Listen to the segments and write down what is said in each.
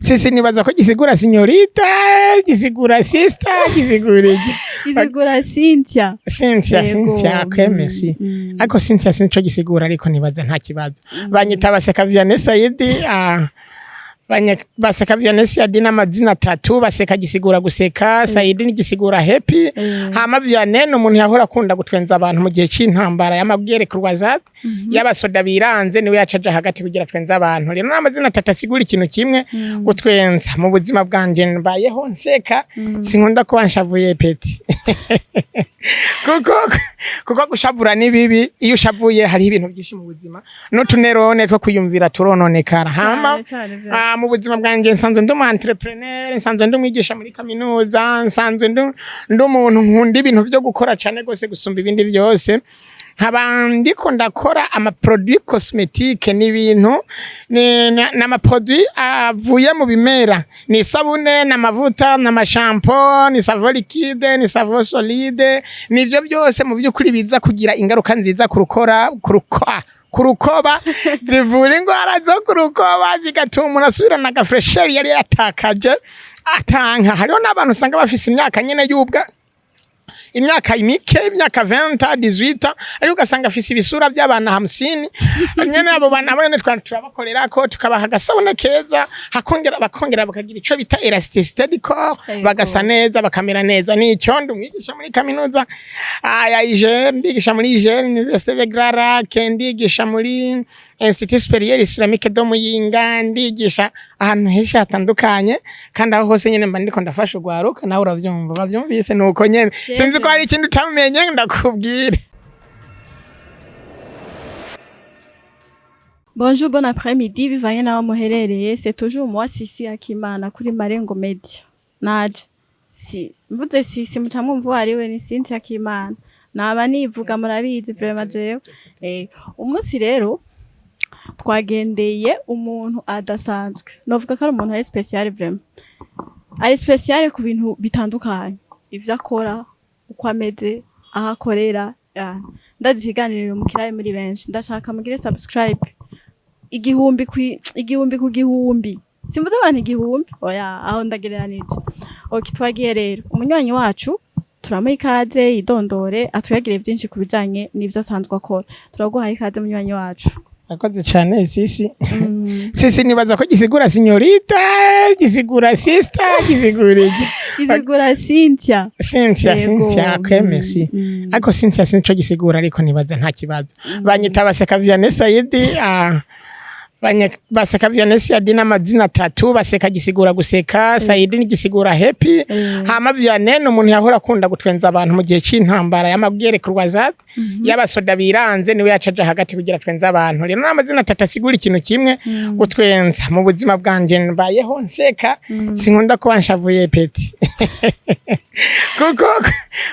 Sisi nibaza ko gisigura señorita, gisigura sister, gisigura iki? Gisigura Cynthia. Cynthia. Yego. Cynthia, okay, merci. Ariko Cynthia sinco gisigura, ariko nibaza nta kibazo. Banyita Baseka Vianney Saidi. Baseka Vianney Saidi n'amazina atatu. Baseka gisigura guseka, Saidi ni gisigura happy, hama Vianney ni umuntu yahora akunda gutwenza abantu mu gihe c'intambara y'amabwere croisade y'abasoda biranze, niwe yacaja hagati kugira twenze abantu. Rero n'amazina atatu asigura ikintu kimwe, gutwenza. Mu buzima bwanje mbayeho nseka, sinkunda kuba nshavuye petit, kuko gushavura ni bibi. Iyo ushavuye hariho ibintu byinshi mu buzima n'utu neurones two kwiyumvira turononekara. Hama Cane, cane, vraiment. Mu buzima bwanje nsanzwe ndi umu entrepreneur, nsanzwe ndi umwigisha muri kaminuza, nsanzwe ndi umuntu nkunda ibintu vyo gukora cane gose gusumba ibindi vyose. Nkaba ndiko ndakora ama produit cosmétique, ni ibintu ni ama produit avuye mu bimera, ni isabune, ni amavuta, ni ama shampoo, ni savon liquide, ni savon solide. Nivyo byose mu by'ukuri biza kugira ingaruka nziza ku rukora ku rukoba ku rukoba, zivura indwara zo ku rukoba, zigatuma umuntu asubirana aga fraîcheur yari yatakaje. Atanka hariho n'abantu usanga bafise imyaka nyene y'ubwa imyaka mike, imyaka 20, 18, ariko ugasanga afise ibisura by'abana 50 nyene. Abo bana bene turabakorera ko tukabaha agasabune keza, hakongera bakongera bakagira ico bita élasticité du corps, bagasa neza, bakamera neza. Ni icyondo umwigisha muri kaminuza ya IGR, ndigisha muri IGR, Université de Grands Lacs, ndigisha muri Institut Supérieur Islamique de Muyinga, ndigisha ahantu henshi hatandukanye, kandi aho hose nyene mba ndiko ndafasha urwaruka. Nawe uravyumva, bavyumvise, nuko nyene. Sinzi ko hari ikindi utamenye ndakubwire. Bonjour, bon après-midi, bivanye n'aho muherereye. C'est toujours moi, Sisi Akimana, kuri Marengo Media. Naje. Si, mvuze Sisi muca mwumva uwo ari we, ni Cynthia Akimana. Naba nivuga, murabizi vraiment jewe. Umunsi rero twagendeye umuntu adasanzwe. Novuga ko ari umuntu ari spécial vraiment. Ari spécial ku bintu bitandukanye. Ivyo akora, uko ameze, aho akorera. Ndazi ikiganiro mukiraye muri benshi. Ndashaka mugire subscribe igihumbi igihumbi ku gihumbi, simvuze abantu igihumbi, oya, aho ndagereranije. Okay, twagiye rero, umunywanyi wacu turamuha ikaze, yidondore, atuyagire byinshi ku bijanye n'ivyo asanzwe akora. Turaguhaye ikaze, munywanyi wacu. Akoze cyane, Sisi. Sisi nibaza ko gisigura señorita, gisigura sister, gisigura iki? Gisigura Cynthia. Cynthia. Yego. Cynthia, okay, merci. Ariko Cynthia sinco gisigura, ariko nibaza nta kibazo. Banyita Baseka Vianney Saidi. Baseka Vianney Saidi n'amazina atatu. Baseka gisigura guseka, Saidi ni gisigura happy, hama Vianney ni umuntu yahora akunda gutwenza abantu mu gihe c'intambara y'amabwere croisade y'abasoda biranze, niwe yacaja hagati kugira twenze abantu. Rero n'amazina atatu asigura ikintu kimwe, gutwenza. Mu buzima bwanje mbayeho nseka, sinkunda kuba nshavuye petit,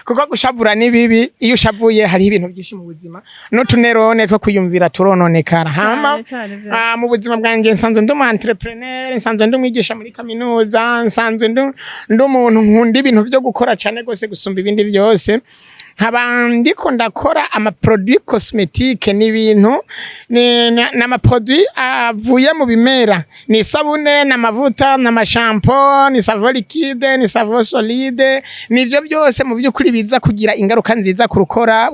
kuko gushavura ni bibi. Iyo ushavuye hariho ibintu byinshi mu buzima n'utu neurones two kwiyumvira turononekara. Hama Cane, cane, vraiment. Mu buzima bwanje nsanzwe ndi umu entrepreneur, nsanzwe ndi umwigisha muri kaminuza, nsanzwe ndi umuntu nkunda ibintu vyo gukora cane gose gusumba ibindi vyose. Nkaba ndiko ndakora ama produit cosmétique, ni ibintu ni ama produit avuye mu bimera, ni isabune, ni amavuta, ni ama shampoo, ni savon liquide, ni savon solide. Nivyo byose mu by'ukuri biza kugira ingaruka nziza ku rukora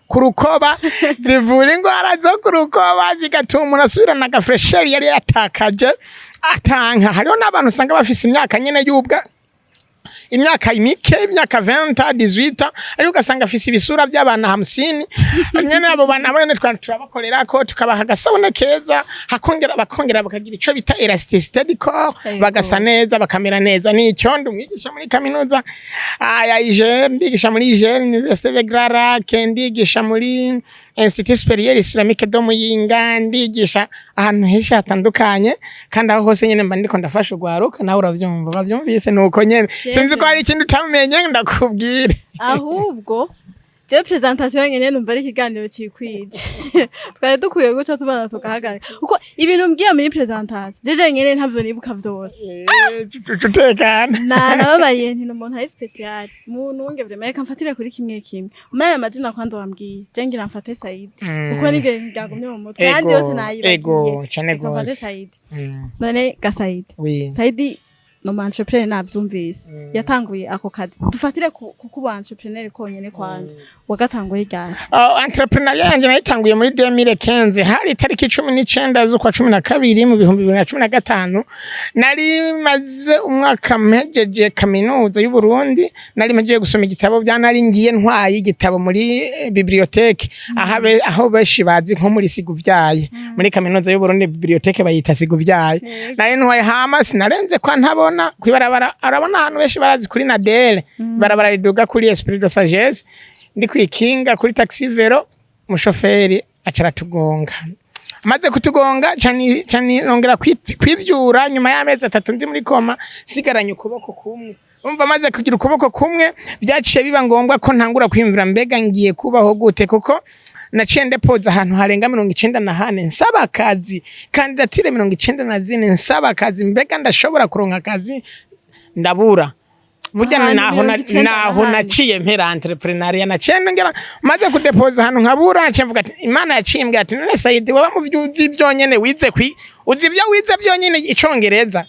ku rukoba, zivura indwara zo ku rukoba, zigatuma umuntu asubirana aga fraîcheur yari yatakaje. Atanka hariho n'abantu usanga bafise imyaka nyene y'ubwa imyaka mike, imyaka 20, 18, ariko ugasanga afise ibisura by'abana 50 nyene. Abo bana bene turabakorera ko tukabaha agasabune keza, hakongera bakongera bakagira ico bita élasticité du corps, bagasa neza, bakamera neza. Ni icyondo umwigisha muri kaminuza ya IGR, ndigisha muri IGR, Université de Grands Lacs, ndigisha muri Institut Supérieur Islamique de Muyinga, ndigisha ahantu henshi hatandukanye, kandi aho hose nyene mba ndiko ndafasha urwaruka. Nawe uravyumva, bavyumvise, nuko nyene. Sinzi ko hari ikindi utamenye ndakubwire. Ahubwo Jewe présentation nyene numva ari ikiganiro cikwije. Twari dukwiye guca tubana tugahagarika, kuko ibintu mbwiye muri présentation jeje nyene ntavyo nibuka vyose. Tutekana. Na nababariye nti ni umuntu ari spécial, muntu wunge vraiment. Reka mfatire kuri kimwe kimwe muri ayo mazina. Kwanza wambwiye, je ngira mfate Saidi, kuko nige ryagumye mu mutwe, ayandi yose nayibagiye. Ego, cane Reka mfate gose. Saidi. None ga Saidi, Saidi no entrepreneur, navyumvise, yatanguye ako kazi. Dufatire ku kuba entrepreneur konyene kwanza, wagatanguye ryari? Entrepreneuriat yanje nayitanguye muri 2015, hari itariki 19 z'ukwa 12 mu 2015. Nari maze umwaka mpejeje kaminuza y'u Burundi, nari mpejeje gusoma igitabo bya, nari ngiye ntwaye igitabo muri bibliothèque, aho benshi bazi nko muri Siguvyaye. Muri kaminuza y'u Burundi bibliothèque bayita Siguvyaye. Nari ntwaye, hama sinarenze kwa ntabona kwibarabara, arabona ahantu benshi barazi kuri Nadere, barabara riduga kuri Esprit de Sagesse. Ndi kwikinga kuri taxi vélo, umushoferi aca aratugonga. Amaze kutugonga, cani nongera kwivyura nyuma y'amezi 3 ndi muri coma, sigaranye ukuboko kumwe. Umva, maze kugira ukuboko kumwe, vyaciye biba ngombwa ko ntangura kwiyumvira: mbega ngiye kubaho gute? Kuko naciye ndepoza ahantu harenga 94 nsaba akazi, candidature 94 nsaba akazi. Mbega ndashobora kuronka akazi? Ndabura. Burya Ahantu naho 94 naho hane. Naciye mpera entrepreneuriat, naciye ngera maze kudepoza ahantu nkabura, naciye mvuga ati Imana yaciye imbwira ati: "None Saidi, wowe mu vyo uzi vyonyene, wize kwi uzi ivyo wize vyonyene icongereza?"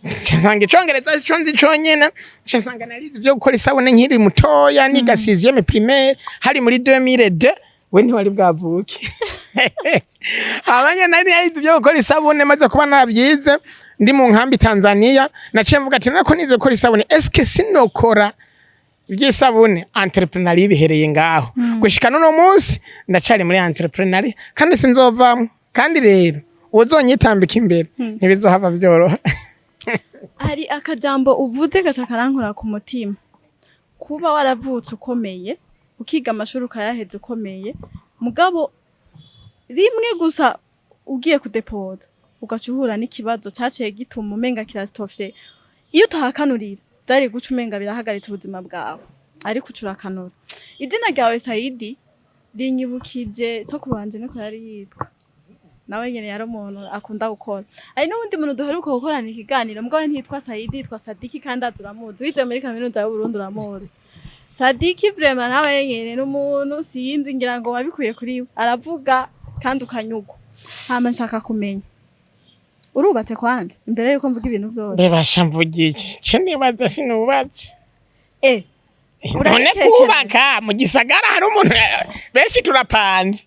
Nsanga icongereza ico nzi conyene, nsanga narize ivyo gukora isabune nkiri mutoya, niga sixième primaire, hari muri 2002. We ntiwari bwavuke. Abanya nari narize ivyo gukora isabune, maze kuba naravyize ndi mu nkambi Tanzania. Naciye mvuga ati: "Nako nize gukora isabune, eske sinokora ivy'isabune?" Entrepreneuriat bihereye ngaho. Gushika n'uno munsi ndacari muri entrepreneuriat kandi sinzovamwo, kandi rero uwuzonyitambika imbere ntibizohava vyoroha. Hari akajambo uvuze gaca karankora ku mutima: kuba waravutse ukomeye, ukiga amashuri ukayaheza ukomeye, mugabo rimwe gusa ugiye kudepoza ugaca uhura n'ikibazo caciye gituma umenga kirastofye. Iyo utahakanurira vyari guca umenga birahagaritse ubuzima bwawe, ariko uca urakanura. Izina ryawe Saidi rinyibukije sokuru wanje, niko yari yitwa. Nawe nyene yari umuntu akunda gukora. Hari n'uwundi muntu duheruka gukorana ikiganiro, mugabo ntiyitwa Saidi, yitwa Sadiki, kandi azi uramuzi, wize muri kaminuza y'Uburundi, uramuzi Sadiki. Vraiment nawe nyene n'umuntu, sinzi, ngira ngo wabikuye kuri we, aravuga kandi ukanyugwa. Hama nshaka kumenya, urubatse kwanza, imbere yuko mvuga ibintu vyose? Bebasha, mvuga iki? Ce nibaza sinubatse. None Uratekereza? Kubaka mu gisagara hari umuntu, benshi turapanze.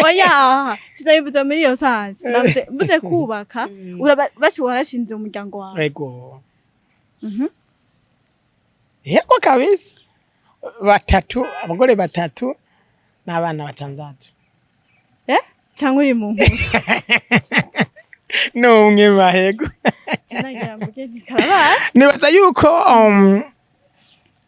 Oya, sinabivuze muri iyo sens. Navuze mvuze kubaka, uraba basi warashinze umuryango wawe? Ego. Yego kabisa, batatu, abagore batatu n'abana batandatu. Eh, cyangwa uri mu nkuru? N'umwe mahego. Nagira mvuge nti karabaye. Nibaza yuko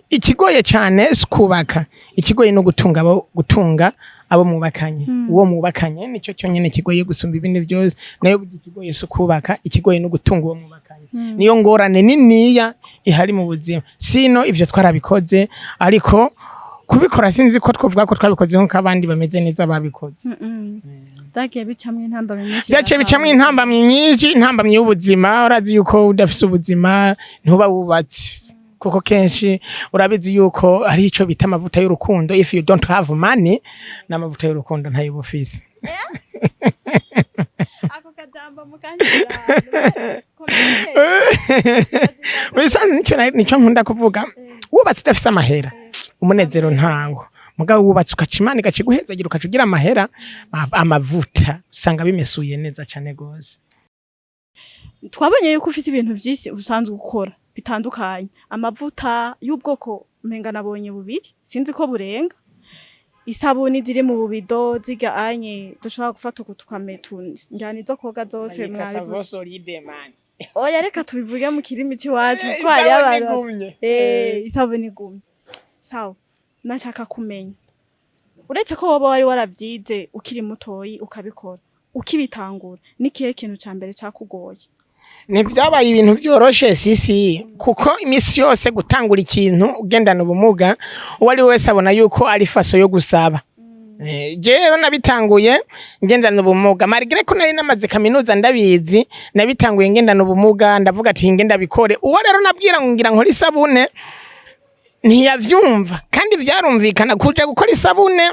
ikigoye cyane si kubaka, ikigoye no gutunga abo mubakanye. Uwo mubakanye nicyo cyonyine kigoye gusumba ibindi byose. Nayo burya ikigoye si kubaka, ikigoye no gutunga uwo mubakanye. Niyo ngorane niniya ihari mu buzima. Sino ivyo twarabikoze, ariko kubikora sinzi ko twovuga ko twabikoze nk'uko abandi bameze neza babikoze. Byagiye bicamwo intambamyi nyinshi. Vyaciye bicamwo intambamyi nyinshi, intambamyi y'ubuzima. Urazi yuko udafise ubuzima ntuba wubatse, kuko kenshi urabizi yuko hari ico bita amavuta y'urukundo. If you don't have money, n'amavuta y'urukundo ntayo uba ufise. Ako kajambo mukanyira. Bisanzwe nico nkunda kuvuga: wubatse udafise amahera, umunezero ntawo. Mugabo wubatse, ukaca Imana igaca iguhezagira, ukaca ugira amahera, amavuta, usanga bimesuye neza cane gose. Twabonye yuko ufite ibintu byinshi usanzwe ukora bitandukanye, amavuta y'ubwoko umenga nabonye bubiri, sinzi ko burenga, isabuni ziri mu bubido ziga anye dushobora gufata uku tukametu, njyana izo koga zose mwabivuze. Solide man. Oya, reka tubivuge mu kirimi c'iwacu, kuko hariyo abantu. Isabuni igumye. Sawa, nashaka kumenya, uretse ko woba wari waravyize ukiri mutoyi ukabikora, ukibitangura n'ikihe kintu ca mbere cakugoye? Ntibyabaye ibintu vyoroshe, sisi, kuko imisi yose gutangura ikintu ugendana ubumuga, uwo ari we wese abona yuko ari façon yo gusaba. Je rero nabitanguye ngendana ubumuga, malgré ko nari namaze kaminuza, ndabizi. Nabitanguye ngendana ubumuga, ndavuga ati nge ndabikore. Uwo rero nabwira ngo ngira nkore isabune ntiyavyumva, kandi vyarumvikana. Kuja gukora isabune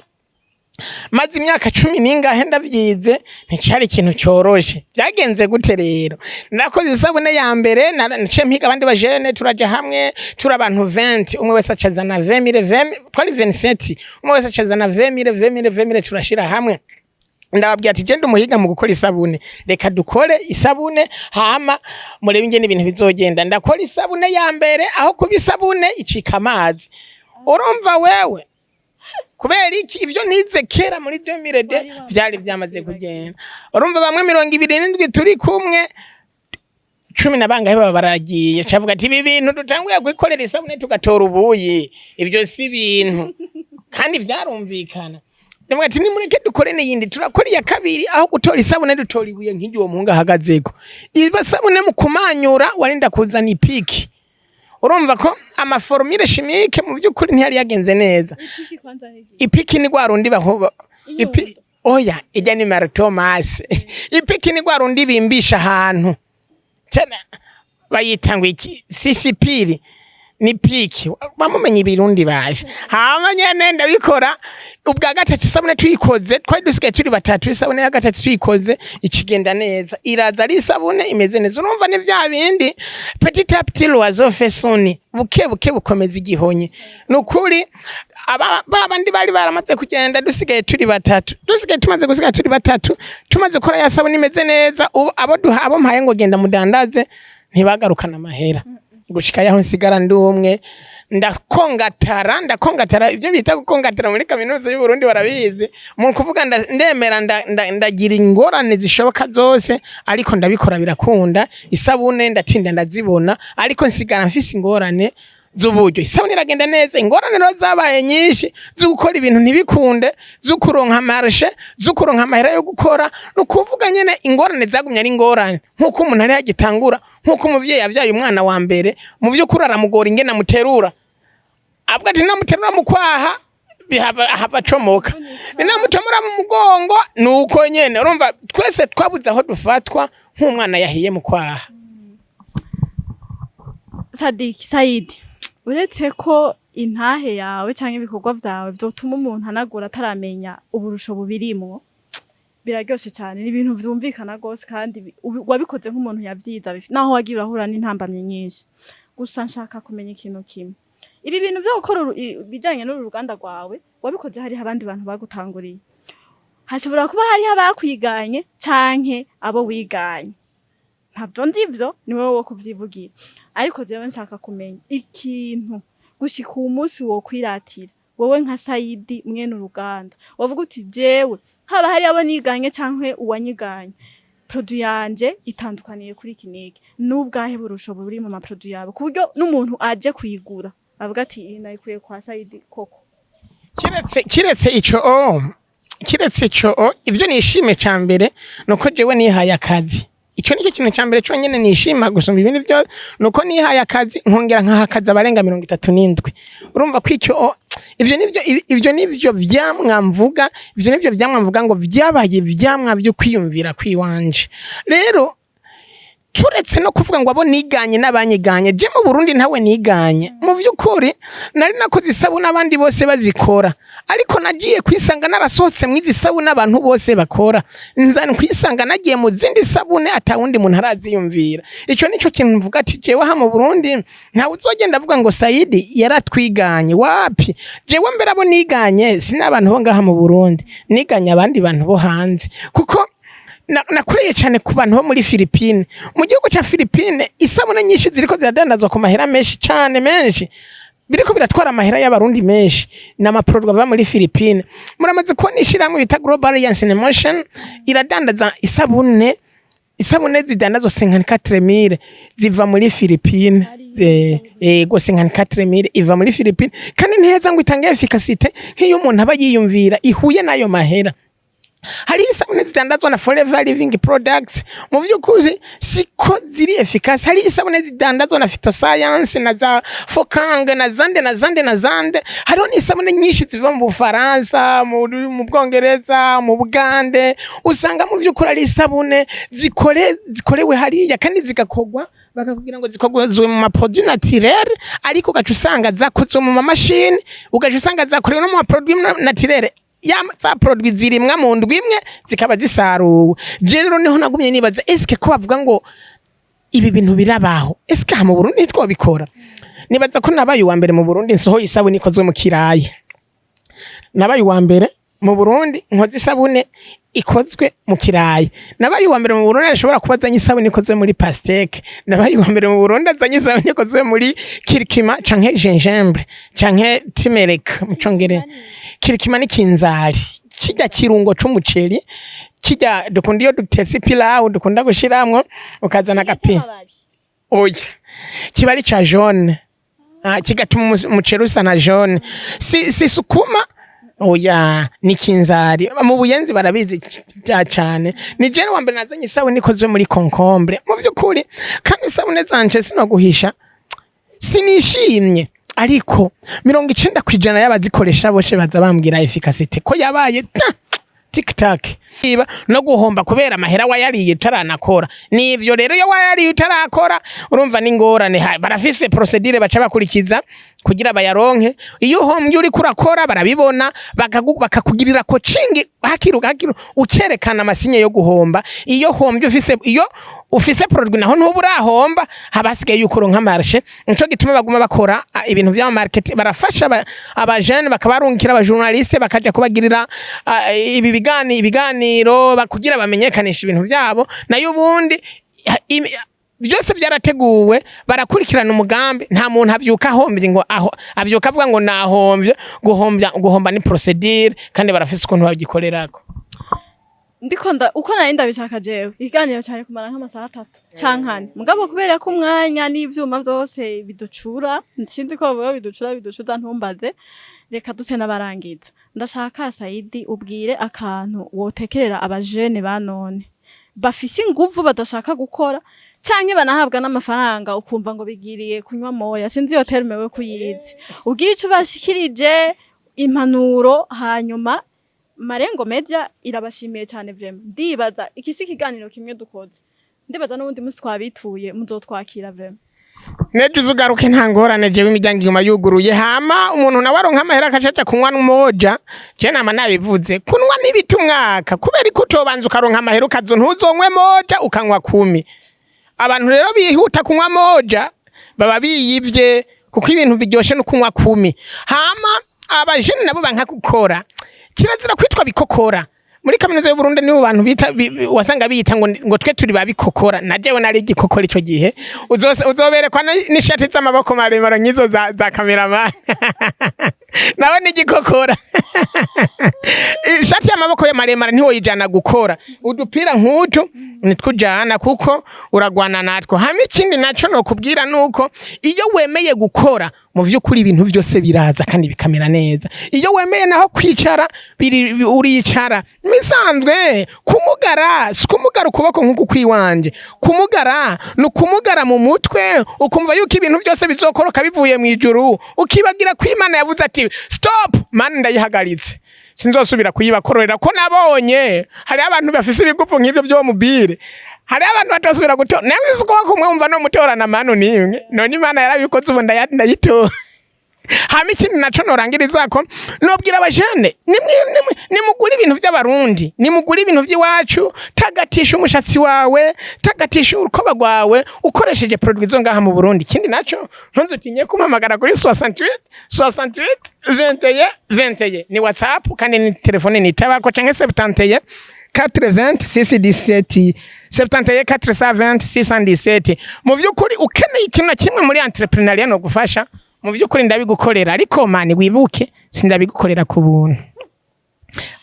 maze imyaka 10 n'ingahe ndavyize, nticari ikintu coroshe. Vyagenze gute rero? Nakoze isabune ya mbere, naciye mpiga abandi bajene, turaja hamwe, turi abantu 20, umwe wese acazana 20 mille, 20, twari 27, umwe wese acazana 20 mille, 20 mille, 20 mille, turashira hamwe. Ndababwira ati genda umuhiga mu gukora isabune, reka dukore isabune, hama murebe ingene ibintu bizogenda. Ndakora isabune ya mbere, aho kuba isabune icika amazi. Urumva wewe, kubera iki? Ivyo nize kera muri 2002 vyari vyamaze kugenda. Urumva, bamwe 27 turi kumwe, 10 na bangahe baba baragiye. Cavuga ati ibi bintu dutanguye kwikorera isabune tugatora ubuyi, ivyo si ibintu, kandi vyarumvikana. Ndavuga ati nimureke dukore n'iyindi. Turakora iya kabiri, aho gutora isabune dutora ibuye nk'iryo uwo muhungu ahagazeko. Iba sabune mu kumanyura warinda kuzana ipiki. Urumva ko ama formule chimique mu by'ukuri ntiyari yagenze neza. Ipiki ni rwa rundi baho ipi, oya, ijya ni marteau masse. Ipiki ni rwa rundi bimbisha ahantu cyane, bayita ngo iki, sisipiri ni piki, bamumenye ibirundi baje. Hama nyene ndabikora ubwa gatatu. Isabune tuyikoze, twari dusigaye turi batatu. Isabune ya gatatu tuyikoze ikigenda neza, iraza ari isabune imeze neza. Urumva ni vya bindi, petit à petit l'oiseau fait son nid, buke buke bukomeza igihonye. Nukuri aba ba bandi bari baramaze kugenda, dusigaye turi batatu, dusigaye tumaze gusigaye turi batatu, tumaze gukora ya sabune imeze neza. Ubu abo duha, abo mpaye ngo genda mudandaze, ntibagarukana amahera, gushika yaho nsigara ndi umwe. Ndakongatara, ndakongatara, ibyo bita gukongatara muri kaminuza y'u Burundi barabizi. Mu kuvuga ndemera ndagira ingorane zishoboka zose, ariko ndabikora birakunda. Isabune ndatinda ndazibona, ariko nsigara mfise ingorane z'uburyo. Isabune iragenda neza. Ingorane rero zabaye nyinshi, zo gukora ibintu ntibikunde, zo kuronka marché, zo kuronka amahera yo gukora. Ni ukuvuga nyene ingorane zagumye ari ingorane, nk'uko umuntu ari yagitangura, nk'uko umuvyeyi yavyaye umwana wa mbere, mu vy'ukuri aramugora ingene amuterura. Avuga ati namuterura mu kwaha bihava ahava acomoka, ninamutemura mu mugongo nuko nyene. Urumva twese twabuze aho dufatwa nk'umwana yahiye mu kwaha. Sadiki Saidi, uretse ko intahe yawe canke ibikorwa vyawe vyotuma umuntu anagura ataramenya uburusho bubirimwo, biraryoshe cane, ni ibintu vyumvikana gose, kandi wabikoze nk'umuntu yavyize, naho wagiye urahura n'intambamyi nyinshi. Gusa nshaka kumenya ikintu kimwe: ibi bintu vyo gukora ibijanye n'uru ruganda rwawe, wabikoze hariho abandi bantu bagutanguriye, hashobora kuba hariho abakwiganye canke abo wiganye, ntabyo ndivyo, ni wowe wo kuvyivugira. Ariko jewe nshaka kumenya ikintu gushika uwu munsi wokwiratira wowe nka Sayidi mwene uruganda, wavuga uti jewe haba hari abo niganye canke uwanyiganye, produit yanje itandukaniye kuri iki n'iki. N'ubwahe burusho buri mu ma produit yawe ku buryo n'umuntu aje kuyigura avuga ati iyi nayikuye kwa Sayidi koko? Kiretse ico o kiretse ico o ivyo nishime ca mbere nuko jewe nihaye akazi. Ico nicyo kintu ca mbere conyene nishima gusumba ibindi vyose, nuko nihaye akazi, nkongera nkaha akazi abarenga 37. Urumva ko icyo ivyo nivyo, ivyo nivyo vyamwa mvuga, ivyo nivyo vyamwa mvuga ngo vyabaye ivyamwa vyo kwiyumvira kwiwanje. Rero turetse no kuvuga ngo abo niganye n'abanyiganye, je mu Burundi ntawe niganye. Mu vy'ukuri nari nakoze isabune abandi bose bazikora, ariko nagiye kwisanga narasohotse mwizi sabune abantu bose bakora, nza kwisanga nagiye mu zindi sabune atawundi muntu araziyumvira. Ico nico kintu mvuga ati jewe aha mu Burundi ntawe uzogenda avuga ngo Saidi yaratwiganye. Wapi, jewe mbere abo niganye si n'abantu bo ngaha mu Burundi, niganye abandi bantu bo hanze, kuko nakoreye cyane ku bantu bo muri Philippine. Mu gihugu ca Philippine isabune nyinshi ziriko ziradandazwa ku mahera menshi cyane, menshi, biriko biratwara amahera y'abarundi menshi, ni ama produit ava muri Philippine. Muramaze kubona ishirahamwe bita Global Alliance in Motion iradandaza isabune. Isabune zidandazwa 54 000 ziva muri Philippine. Ego, 54 000 iva muri Philippine, kandi ntiheza ngo itange efficacité nk'iyo umuntu aba yiyumvira ihuye n'ayo mahera. Hari isabune zidandazwa na Forever Living Products, mu vy'ukuri siko ziri efficace. Hari isabune zidandazwa na Phytoscience na za Fokang na zande na zande na zande. Hariho n'isabune nyinshi ziva mu Bufaransa, mu Bwongereza, mu Bugande. Usanga mu vy'ukuri ari isabune zikorewe hariya kandi zigakorwa, bakakubwira ngo zikozwe mu maproduit naturel, ariko ugaca usanga zakozwe mu mamashini, ugaca usanga zakorewe no mu maproduit naturel ya za produit zirimwa mu ndwi imwe zikaba zisaruwe. Je rero niho nagumye nibaza: eske ko bavuga ngo ibi bintu birabaho, eske aha mu Burundi ntitwobikora? Nibaza ko nabaye uwa mbere mu Burundi nsohoye isabune ikozwe mu kirayi. Nabaye uwa mbere mu Burundi nkoze isabune ikozwe mu kirayi. Nabaye uwa mbere mu Burundi ashobora kuba azanye isabune ikozwe muri pastèque. Nabaye uwa mbere mu Burundi azanye isabune ikozwe muri curcuma canke gingembre canke turmeric mu Congereza. Curcuma ni kinzari, kirya kirungo c'umuceri, kirya dukunda iyo dutetse ipilawu, dukunda gushiramwo, ukazana agapi. Oya, kiba ari ca jaune. Ah, kigatuma umuceri usa na jaune. Si sukuma, oya, ni kinzari. Mu Buyenzi barabizi bya cane. Ni jewe wa mbere nazanye isabune ikozwe muri concombre mu vy'ukuri. Kandi isabune zanje, sinoguhisha, sinishimye, ariko 90% y'abazikoresha bose baza bambwira efficacité ko yabaye ta tic tac. Iba no guhomba kubera amahera wayariye utaranakora. Nivyo rero, iyo wayariye utarakora, urumva ni ingorane. Barafise procédure baca bakurikiza kugira bayaronke. Iyo uhombye uriko urakora, barabibona, bakakugirira coaching hakiri hakiri, ukerekana amasinye yo guhomba. Iyo hombye ufise, iyo ufise produit naho ntuba urahomba, haba hasigaye yuko uronka marché. Nico gituma baguma bakora ibintu vya market. Barafasha abajene, bakabarungikira abajournaliste, bakaja kubagirira ibi ibiganiro kugira bamenyekanisha ibintu vyabo. Nayo ubundi byose byarateguwe, barakurikirana umugambi. Nta muntu avyuka ahombye ngo aho avyuka avuga ngo nahombye. Guhombya, guhomba ni procédure, kandi barafise ukuntu babyikorerako. Ndiko uko nari ndabishaka jewe, ikiganiro cyane kumara nk'amasaha 3 canke 4, mugabo kubera ko umwanya n'ivyuma vyose biducura, sinzi ko bavuga biducura, biducuza, ntumbaze. Reka duse n'abarangiza. Ndashaka Saidi ubwire akantu wotekerera abajene ba none bafise inguvu, badashaka gukora, canke banahabwa n'amafaranga ukumva ngo bigiriye kunywa moya. Sinzi iyo terme we kuyizi. Ubwire ico bashikirije, impanuro. Hanyuma Marengo Media irabashimiye cyane vraiment. Ndibaza iki si ikiganiro kimwe dukoze, ndibaza n'ubundi munsi twabituye muzotwakira vraiment. Nejo uzugaruke, nta ngorane. Jewe imiryango iguma yuguruye. Hama umuntu nawe aronka amahera akacaca kunywa n'umoja. Je nama nabivuze, kunywa n'ibiti umwaka, kubera ko utobanza ukaronka amahera ukazo ntuzonywe moja, ukanywa 10. Abantu rero bihuta kunywa moja baba biyivye, kuko ibintu biryoshe no kunywa 10. Hama abajene nabo banka gukora, kirazira kwitwa bikokora. Muri kaminuza y'Uburundi nibo bantu bita wasanga biyita ngo twe turi babikokora. Na jewe nari igikokora ico gihe. Uzoberekwa n'ishati z'amaboko maremare nk'izo za cameraman, nawe ni igikokora. Ishati y'amaboko ya maremare ntiwoyijana gukora. Udupira nk'utu nitwujana kuko uragwana natwo. Hama ikindi naco nokubwira nuko iyo wemeye gukora, mu vy'ukuri ibintu vyose biraza kandi bikamera neza. Iyo wemeye naho kwicara, uricara. Misanzwe kumugara si kumugara ukuboko nk'uku kwiwanje. Kumugara ni ukumugara mu mutwe, ukumva yuko ibintu byose bizokoroka bivuye mu ijuru, ukibagira ko Imana yavuze ati: "Stop mana, ndayihagaritse, sinzosubira kuyibakorera." Ko nabonye hariho abantu bafise ibigufu nk'ivyo vyo mubire, hariho abantu batosubira gutora. Nawe uzi ko kumwe wumva no mutorana manu nimwe. None Imana yarabikoze, ubu ndayitora. Hama ikindi naco norangirizako, nobwira abajene: nimugure ibintu vy'Abarundi, nimugure ibintu vy'iwacu. Tagatisha umushatsi wawe, tagatisha urukoba rwawe ukoresheje produit zo ngaha mu Burundi. Ikindi naco, ntuzutinye kumpamagara kuri 68 68 21 21, ni WhatsApp kandi ni telefone nitabako, canke 71 80 617, 71 420 617. Mu vy'ukuri ukeneye ikintu na kimwe muri entrepreneuriat no gufasha, mu vy'ukuri ndabigukorera. Ariko mani wibuke, sindabigukorera ku buntu.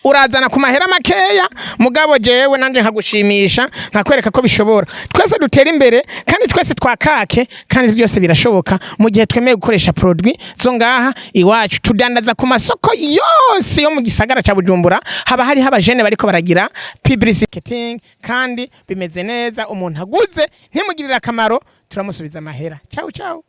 Urazana ku mahera makeya, mugabo jewe nanje nkagushimisha, nkakwereka ko bishobora. Twese dutera imbere kandi twese twakake, kandi byose birashoboka mu gihe twemeye gukoresha produit zo ngaha iwacu. Tudandaza ku masoko yose yo mu gisagara ca Bujumbura, haba hariho abajene bariko baragira publicity kandi bimeze neza. Umuntu aguze ntimugirire akamaro, turamusubiza amahera. Ciao ciao.